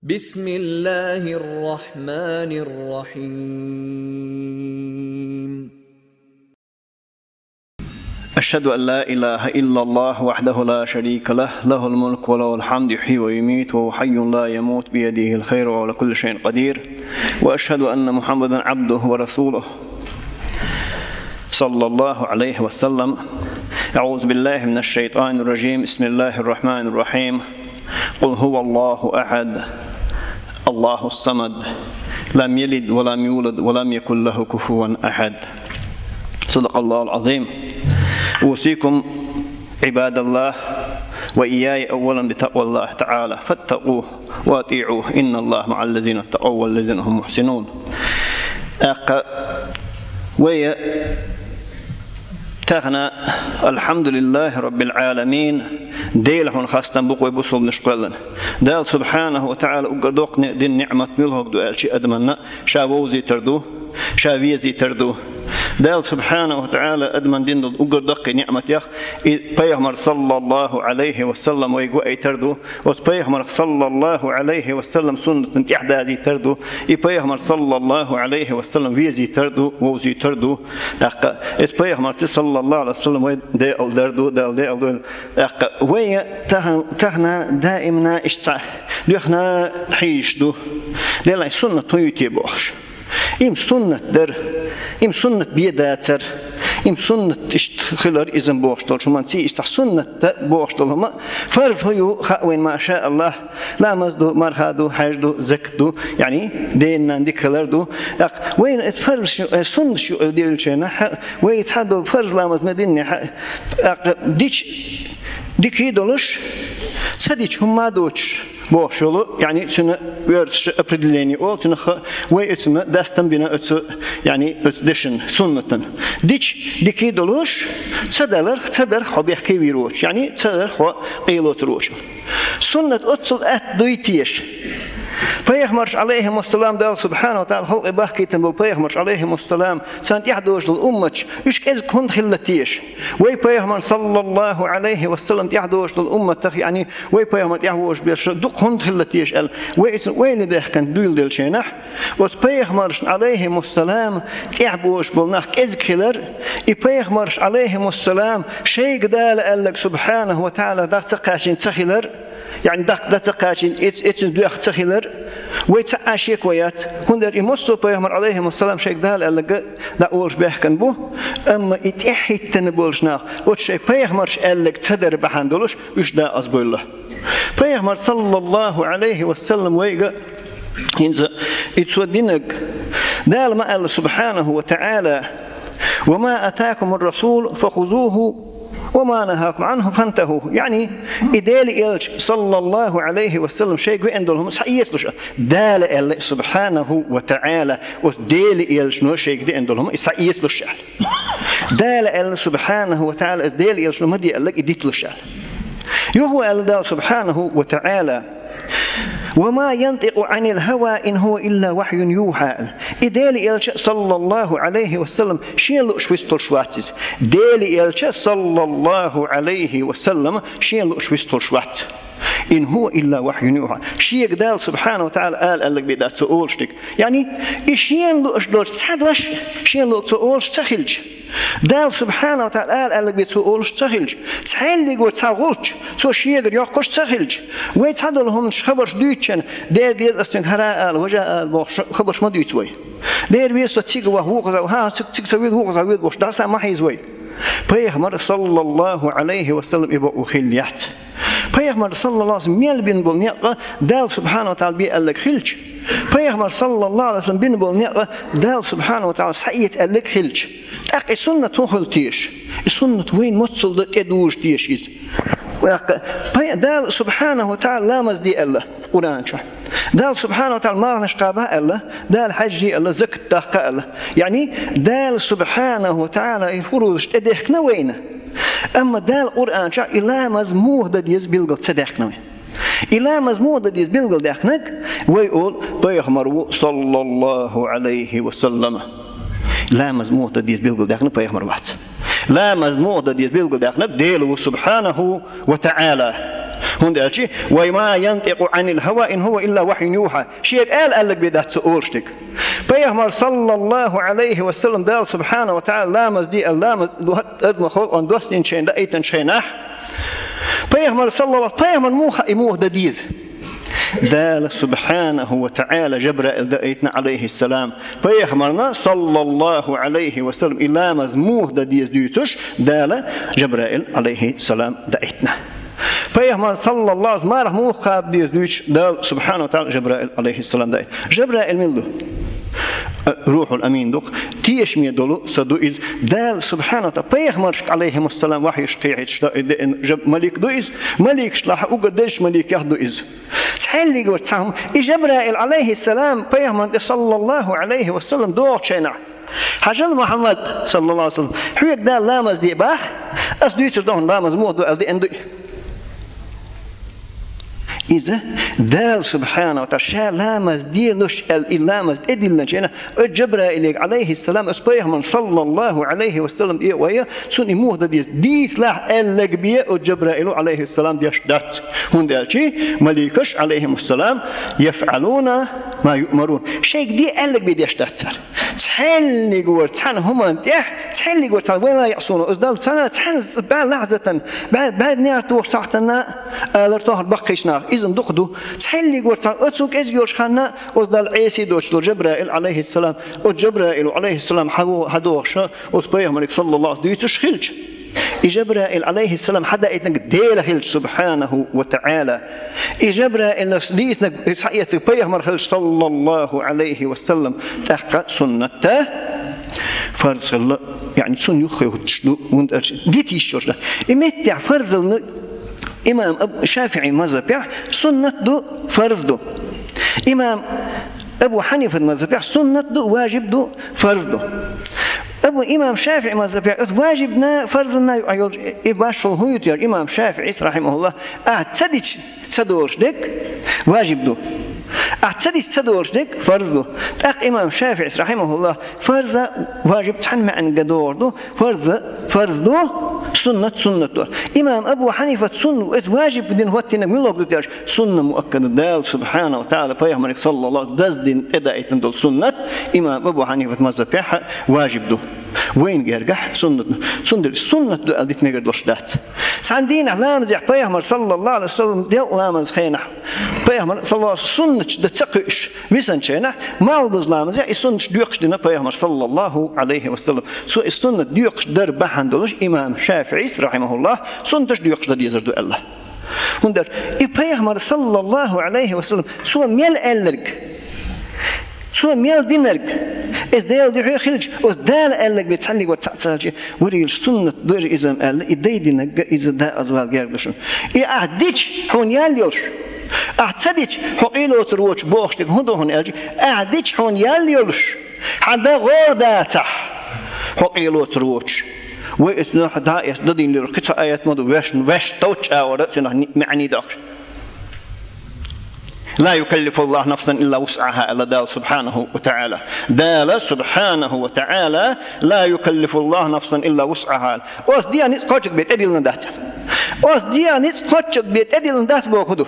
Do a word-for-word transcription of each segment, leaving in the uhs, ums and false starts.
بسم الله الرحمن الرحيم. أشهد أن لا إله إلا الله وحده لا شريك له، له الملك وله الحمد، يحيي ويميت وهو حي لا يموت، بيده الخير وهو على كل شيء قدير. وأشهد أن محمدا عبده ورسوله، صلى الله عليه وسلم. أعوذ بالله من الشيطان الرجيم. بسم الله الرحمن الرحيم. قل هو الله أحد، الله الصمد، لم يلد ولم يولد ولم يكن له كفوا أحد. صدق الله العظيم. أوصيكم عباد الله وإياي أولا بتقوى الله تعالى، فاتقوه وأطيعوه، إن الله مع الذين اتقوا والذين هم محسنون. ТӀаккха вай тахан, الحمد لله رب العالمين, Дела хьона хастам бу-кх вай бусалбанаш кхоьллина. Дала субхьанаху ва таӀала уггар доккха ни-, дина ниӀмат муьлхарг ду аьлча, адаманна ша вовзийтар ду, ша везийтар ду. Дала субхьанаху ва таӀала адаманна дина долу уггар доккхий ниӀматех и пайхамар, саллаллаху Ӏалайхи ва саллам, вайга ваийтар ду. Оцу пайхамарх, саллаллаху Ӏалайхи ва саллам, суннатна тӀаьхьадазийтар ду. И пайхамар, саллаллаху Ӏалайхи ва саллам, везийтар ду, вовзийтар ду. ТӀаккха эцу пайхамарца, саллаллаху Ӏалайхи ва саллам, вай декъал дар ду, Дала декъал дойла. ТӀаккха вай тахан, тахана даимна иштта цхьа дуьхна хьийзаш ду. Делахь суннат хӀун ю те бохуш. Им суннат дара, им суннат бен дацара, им суннат иштта хилар иза бохуш долчу хӀуманца, иштта суннат дан бохуш долу хӀума, фарз хӀун ю хаьа вайна, ма ша Аллах, ламаз ду, марха ду, хьаьж ду, закат ду, яъни ден-ненан дика хилар ду. ТӀаккха вайна эцу фарзаш, э, суннаташ юкъа девллачу хенахь, вай цхьа долу фарз ламаз ма динехь, тӀаккха дича дика долуш, ца дича хӀумма а доцуш бохуш йолу, яъни цуьнан оьрсаша определение олу, цуьнан ха-, вай оьцунна дастам бина оцу, яъни оцу дешан, суннатан. Дича дика долуш, ца даларх, ца дарх хьо бехке вийр воцуш, яъни ца дарх хьо къелоцур воцуш. Суннат оццул атта дуй теша? Пайхамарш, Ӏалайхимуссалам, Дала субхьанаху ва таӀала халкъе бахкийтина болу пайхамарш, Ӏалайхимуссалам, царна тӀаьхьа доцуш долу умматаш, уьш кӀезиг хӀунда хилла теша? Вай пайхамар, саллаллаху Ӏалайхи ва саллам, тӀаьхьа доцуш долу умматах, яъни вай пайхамар тӀаьхьа вожуш берш дукха хӀунда хилла теша аьлла, вай иза ойла даьхкина дуьйладелчу хенахь, оцу пайхамаршна, Ӏалайхимуссалам, тӀаьхьа божуш болу нах кӀезиг хилар, и пайхамарш, Ӏалайхимуссалам, шайга Дала аьлларг, субхьанаху ва таӀала, дӀа ца кхачийна ца хилар, яъни дӀа ца кхачийна, эц-, эцна доьхна ца хилар, вай цхьа а шеко яц, хӀунда аьлча и массо а пайхамар, Ӏалайхимуссалам, шайга Дала аьлларг дӀа олуш баьхкина бу, амма и тӀаьхьахӀиттина болуш нах, оцу шайн пайхамарш аьлларг ца дар бахьана долуш, уьш дакъазбевлла. Пайхамар, саллаллаху Ӏалайхи ва саллам, вайга хӀинца и цо динарг, Дала ма аьлла, субхьанаху ва таӀала: «Ва ма атакумур расул фа хузуху, ва ма нахакум Ӏанху фантаху». Яъни, и Дела элча, саллаллаху Ӏалайхи ва саллам, шайга веана долу хӀума схьаэцалуш. Дала аьлла, субхьанаху ва таӀала, оцу Дела элчано шайга деана долу хӀума и схьаэцалуш аьлла. Дала аьлла, субхьанаху ва таӀала, оцу Дела элчано ма де аьлларг и диталуш аьлла. Юха аьлла Дала, субхьанаху ва таӀала: «Ва ма янтикъу Ӏанил хава, ин хува илла вахьюн юха», аьлла. И Дела элча, саллаллаху Ӏалайхи ва саллам, шен лууш вистхуьлуш вац иза. Дела элча, саллаллаху Ӏалайхи ва саллам, шен лууш вистхуьлуш вац. «Ин хува илла вахьюн юха». Шега Дала, субхьанаху ва таӀала, ала аьлларг бен дац цо олуш дерг. Яъни, и шена лууш долчу цхьа дош, шена лууш цо олуш ца хилча, Дала, субхьанаху ва таӀала, ала аьлларг бен цо олуш ца хилча, цхьаьннего цхьа гӀулч цо шегара йоккхуш ца хилча, вай цхьадолу хӀуманаш, хабарш дуьйцучунна, дера деза ас цуьнга хӀара ала, важа ала бохуш хабарш ма дуьйцу вай. Дера веза со цига ваха, вукхуза ваха, хӀа, цига, цига ца вуьйла, вукхуза вуьйла бохуш, дӀаса ма хьийза вай. Пайхамар, саллаллаху Ӏалайхи ва саллам, и бакъо хилла яц. Пайхамар, саллаллаху Ӏалайхи ва саллам, мел бина болу некъ Дала, субхьанаху ва таӀала, бен аьлларг хилча, пайхамар, саллаллаху Ӏалайхи ва саллам, бина болу некъ Дала, субхьанаху ва таӀала, схьаэца аьлларг хилча, тӀаккха и суннат хӀун хила теша? И суннат вайна моццул дан тӀедужа теша иза. ТӀаккха пай-, Дала, субхьанаху ва таӀала, ламаз де аьлла Къуръан чохь. Дала, субхьанаху ва таӀала, марханаш кхаба аьлла, Дала, хьаьж де аьлла, закат даккха аьлла. Яъни, Дала, субхьанаху ва таӀала, и фурузаш тӀедехкина вайна. Амма Дала Къуръан чохь и ламаз муха дан деза билгал ца даьккхина вайна. И ламаз муха дан деза билгал даьккхинарг, вай олу, пайхамар ву, саллаллаху Ӏалайхи ва саллам. Ламаз муха дан деза билгал даьккхинарг пайхамар вац. Ламаз муха дан деза билгал даьккхинарг Дела ву, субхьанаху ва таӀала. ХӀунда аьлча: «Ва ма янтикъу Ӏанил хава, ин хува илла вахьюн юха». Шега ала аьлларг бен дац цо олуш дерг. Пайхамар, саллаллаху Ӏалайхи ва саллам, Дала субхьанаху ва таӀала ламаз де аьлла, ламаз ду-, адаман халкъана доссийначу хенахь, даийтинчу хенахь, пайхамар, саллаллаху, пайхамар муха, и муха дан деза? Дала субхьанаху ва таӀала Жабраил даийтина, Ӏалайхиссалам. Пайхамарна, саллаллаху Ӏалайхи ва саллам, и ламаз муха дан деза дуьйцуш, Дала Жабраил, Ӏалайхиссалам, даийтина. Пайхамар, саллаллаху, марха муха кхаба деза дуьйцуш, Дала субхьанаху ва таӀала Жабраил, Ӏалайхиссалам, даийтина. Жабраил мила ду? Рухьул Амин ду-кх. Тешаме долу са ду иза. Дала субхьанаху ва таӀала пайхамаршка, Ӏалайхимуссалам, вахьйуш кхехьийташ даийтина жаб-, малик ду иза. Маликашлахь уггар дезачу маликех ду иза. Цхьаьллиг вара цхьа хӀума. И Жабраил, Ӏалайхиссалам, пайхамарна тӀе, саллаллаху Ӏалайхи ва саллам, догӀучу хенахь: «Хьажал, Мухьаммад, саллаллаху Ӏалайхи ва саллам, хьоьга Дала ламаз де боху, ас дуьйцур ду хьуна, ламаз муха ду», аьлла, деана ду и. Иза Дала субхьанаху ва таӀала ша ламаз делуш аьлла, и ламаз тӀедиллинчу хенахь, оцу Жабраилега, Ӏалайхиссалам, оцу пайхамарна, саллаллаху Ӏалайхи ва саллам, тӀе а вай, цунна и муха дан деза дийцалахь аьлларг бен оцу Жабраила, Ӏалайхиссалам, деш дац. ХӀунда аьлча маликаш, Ӏалайхимуссалам, яфӀалуна ма юъмарун. Шайга де аьлларг бен деш дац цара. Цхьаьллиг вара цхьана хӀуманна тӀехь, цхьаьллиг вара цхьана, вай ла яӀсуна, оцу Далла цхьана, цхьана бӀе лахьзатан, бӀе, бӀе нерта вохуш сахьтана, алар тохар баккхийчу наха, иза дукха ду. Цхьаьллиг вара цхьана, оцу кӀезиг йолуш ханна, оцу Далла Ӏеси доцуш долу Жабраил, Ӏалайхиссалам, оцу Жабраил, Ӏалайхиссалам, хьан во-, хьан дохуша, оцу пайхамариг, саллаллаху, дуьйцуш хилча. И Жабраил, Ӏалайхиссалам, хьан даийтинарг Дела хилча, субхьанаху ва таӀала. И Жабраилна дийцинарг, схьаэцнарг пайхамар хилча, саллаллаху Ӏалайхи ва саллам, тӀаккха суннат дан фарз хилла, яъни цунна юххе хӀуттуш ду, хӀунда аьлча дита йиш йолуш дан. И меттехь фарзалла имам Абу ШафиӀи мазхабехь суннат ду, фарз ду. Имам Абу Хьанифат мазхабехь суннат ду, важиб ду, фарз ду. Абу имам ШафиӀи мазхабехь оцу важибна, фарзана юкъахь йолчу и башхалла хӀун ю те, имам ШафиӀис, рахьимахуллах, ахь ца дича ца долуш дерг важиб ду. Ахь ца дича ца долуш дерг фарз ду. ТӀаккха имам ШафиӀис, рахьимахуллах, фарза, важиб цхьана маьӀнехь догӀур ду, фарза фарз ду, суннат суннат ду. Имам Абу Хьанифат сунна, иза важиб дина хӀоттийнарг муьлхарг ду те аьлча, сунна муаккада, Дала субхьанаху ва таӀала пайхамариг, саллаллаху, даздина тӀедаийтина долу суннат, имам Абу Хьанифат мазхабехь важиб ду. Вайна гергахь суннат ду. Цундела суннат ду аьлла дита мегар долуш дац. Цхьана дийнахь ламазехь пайхамар, саллаллаху Ӏалайхи ва саллам, делкъа ламазан хенахь, пайхамар, саллаллаху Ӏалайхи ва саллам, суннаташ дан ца кхуьуш висинчу хенахь, малхбуза ламазехь и суннаташ доькъуш дина пайхамар, саллаллаху Ӏалайхи ва саллам. Цо и суннат доькъуш дар бахьана долуш имам ШафиӀис, рахьимахуллах, суннаташ доькъуш дан дезар ду аьлла. ХӀунда аьлча и пайхамар, саллаллаху Ӏалайхи ва саллам, цо мел аьлларг, цо мел динарг, иза Делан дуьхьа хилча, оцу Дала аьлларг бен цхьаьллиг вара цхьаъ ца хилча, варийлаш суннат дара иза аьлла, и дай динарг иза дакъаза вала герга ду шуна. И ахь дича хьуна ял йолуш, ахь ца дича хьо къийлоцур воцуш бохуш дерг хӀун ду хьуна аьлча, ахь дича хьуна ял йолуш, хьан дан гӀора дацахь, хьо къийлоцур воцуш. Вай оцу нохь дӀа а эцна, дан дийна лелош кхин цхьа аят ма ду, вешна, вешна товчу чӀагӀара цуьнах ни-, маьӀний доккхуш. «Ла юкаллифуллаху нафсан илла вусъаха», аьлла Дала субхьанаху ва таӀала. Дала субхьанаху ва таӀала: «Ла юкаллифуллаху нафсан илла вусъаха», аьлла. Оцу дегӀан ницкъ кхочург бен тӀедиллина дац. Оцу дегӀан ницкъ кхочург бен тӀедиллина дац бохург хӀун ду?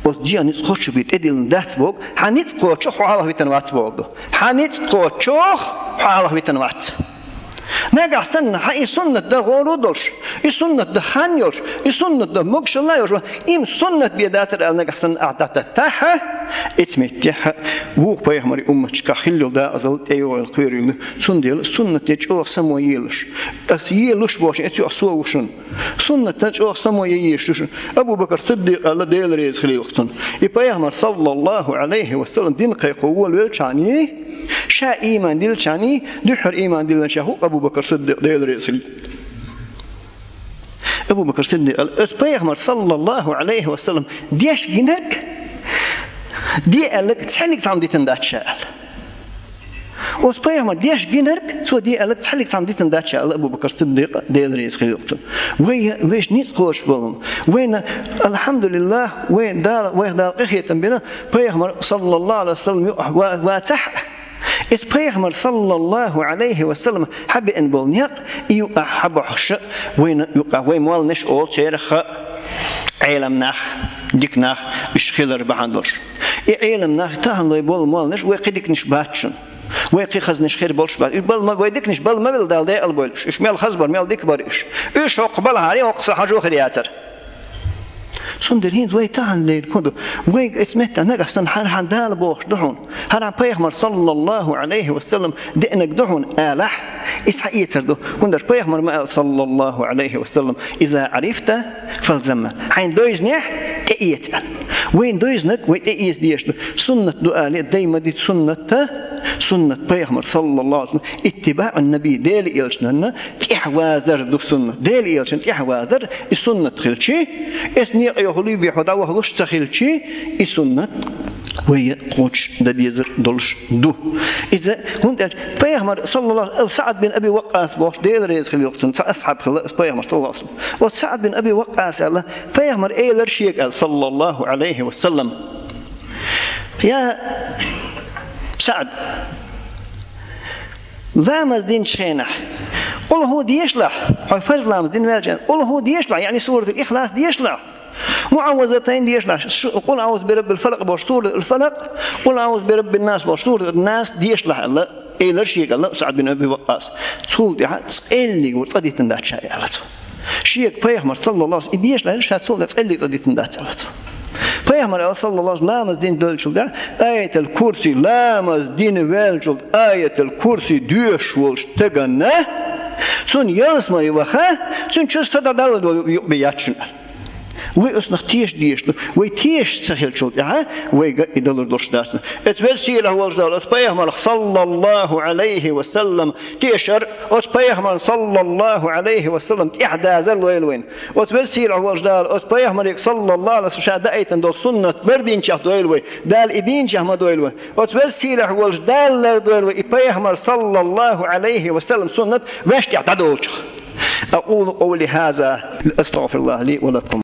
Оцу дегӀан ницкъ кхочург бен тӀедиллина дац боху, хьан ницкъ кхочух хьо хьалхавитина вац бохург ду. Хьан ницкъ кхочух хьо хьалхавитина вац. Нагахь санна хьан и суннат дан гӀора а долуш, и суннат дан хан йолуш, и суннат дан могушалла йолуш, и-м суннат бен дацара аьлла нагахь санна ахь дӀататтахь, эцу меттехь вукху пайхамарийн умматашкахь хилла йолу дакъазалла тӀейогӀийла кхоьруьйтур ю. Цундела суннат де чӀогӀа само елаш. Ас елуш бохуш, эцу юкъахь со ву шуна. Суннатан чӀогӀа само ян езаш ю шуна. Абу Бакр Сиддикъ аьлла, Дела реза хилийла цунна. И пайхамар, саллаллаху Ӏалайхи ва саллам, дин кхайкхо волавелчхьаний, ша ийман диллинчхьаний, дуьххьара ийман диллинчех ву Абу Бакр Сиддикъ, Дела реза хилийла. Абу Бакр Сиддикъ аьлла, оцу пайхамар, саллаллаху Ӏалайхи ва саллам, деш гинарг, де аьлларг цхьаьллиг цхьамма дитина дац ша аьлла. Оцу пайхамар деш гинарг, цо де аьлларг цхьаьллиг цхьамма дитина дац ша аьлла Абу Бакр Сиддикъа, Дела реза хилийла цунна. Вай, вайша ницкъ кхочуш болу хӀума. Вайна, алхьамдулиллах, вай Дала, вайх Дала къинхетам бина, пайхамар, саллаллаху Ӏалайхи ва саллам, юкъахь ва-, вацахь а, иза пайхамар, саллаллаху Ӏалайхи ва саллам, хьан беана болу некъ, и юкъахь хьан бохьуш а, вайна юкъахь вай молланаш олу церах а, Ӏелам нах, дика нах, уьш хилар бахьана долуш. И Ӏелам нах, таханлой болу молланаш, вай кхин диканаш бац шуна. Вай кхин хазанаш хир болуш бац. Уьш бала ма, вай диканаш бала ма велла, Дала декъала бойла уьш. Уьш мел хаза бара, мел дика бара уьш. Уьш хӀокху балахьара, хӀокху сан хьажо хир яцара. Цундела хӀинца вай таханлера хӀун ду? Вайга эцу меттехь нагахь санна хьан-хьан Дала бохуш ду хьуна? ХӀара пайхамар, саллаллаху Ӏалайхи ва саллам, деанарг ду хьуна алахь, иза хьан эцар ду? ХӀунда аьлча пайхамар ма аьлла, саллаллаху Ӏалайхи ва саллам: «Иза Ӏарифта, фалзамма». Хьайна дойзинехь, тӀеэца аьлла. Вайна дойзинарг вай тӀеэца дезаш ду. Суннат ду алий, дай ма дийца суннат, суннат пайхамар, саллаллаху Ӏалайхи ва саллам, иттибаӀун наби, Дела элчанна тӀаьхьавазар ду суннат. Дела элчанна тӀаьхьавазар, и суннат хилчи, эс некъа йохалуй бе хьо дӀавахалуш ца хилчи, и суннат вай кхочуш дан дезар долуш ду. Иза хӀунда аьлча пайхамар, саллаллаху, СаӀд бин Аби Ваккъас бохуш, Дела реза хилла йолу цунна, цхьа асхьаб хилла оцу пайхамар, саллаллаху Ӏалайхи ва саллам. Оцу СаӀд бин Аби Ваккъас аьлла, пайхамар элира шега аьлла, саллаллаху Ӏалайхи ва саллам: «Я СаӀд, ламаз динчу хенахь, къулхӀу дешалахь, хьо фарз ламаз дина ваьлча, къулхӀу дешалахь, яъни суратул Ихлас дешалахь, муӀаввазатайн дешалахь, шу-, къул аӀузу бираббил фалакъ бохуш суратул Фалакъ, къул аӀузу бираббин нас бохуш суратул Нас дешалахь», аьлла, элира шега аьлла СаӀд бин Аби Ваккъас. Цул тӀаьхьа цкъа эллиг ву цкъа дитина дац ша аьлла цо. Шега пайхамар, саллаллаху Ӏалайхи ва саллам, и дешалахь, ша цул тӀаьхьа цкъа эллиг цкъа дитина дац аьлла цо. Пайхамар аьлла, саллаллаху Ӏалайхи ва саллам, ламаз дина доьллачул тӀаьхьа, аятал курси, ламаз дина ваьллачул тӀаьхьа аятал курси доьшуш волчу стагана, цунна ялсамане ваха, цуьнан чуьра са дӀадала долу юкъа бен яц шуна аьлла. Вай оцунах теша дезаш ду. Вай тешаш ца хилчул тӀаьхьа, вайга и далур долуш дац. Оцу Веза Сийлахь волчу Дала оцу пайхамарх, саллаллаху Ӏалайхи ва саллам, тешар, оцу пайхамарна, саллаллаху Ӏалайхи ва саллам, тӀаьхьадазар лойла вайна. Оцу Веза Сийлахь волчу Дала оцу пайхамарига, саллаллаху Ӏалайхи ва саллам, ша даийтина долу суннат лардинчех дойла вай. Дала и дийначех ма дойла вай. Оцу Веза Сийлахь волчу Дала лардойла вай и пайхамар, саллаллаху Ӏалайхи ва саллам, суннат ваьш тӀехь дӀадолчух. أقول قولي هذا، أستغفر الله لي ولكم.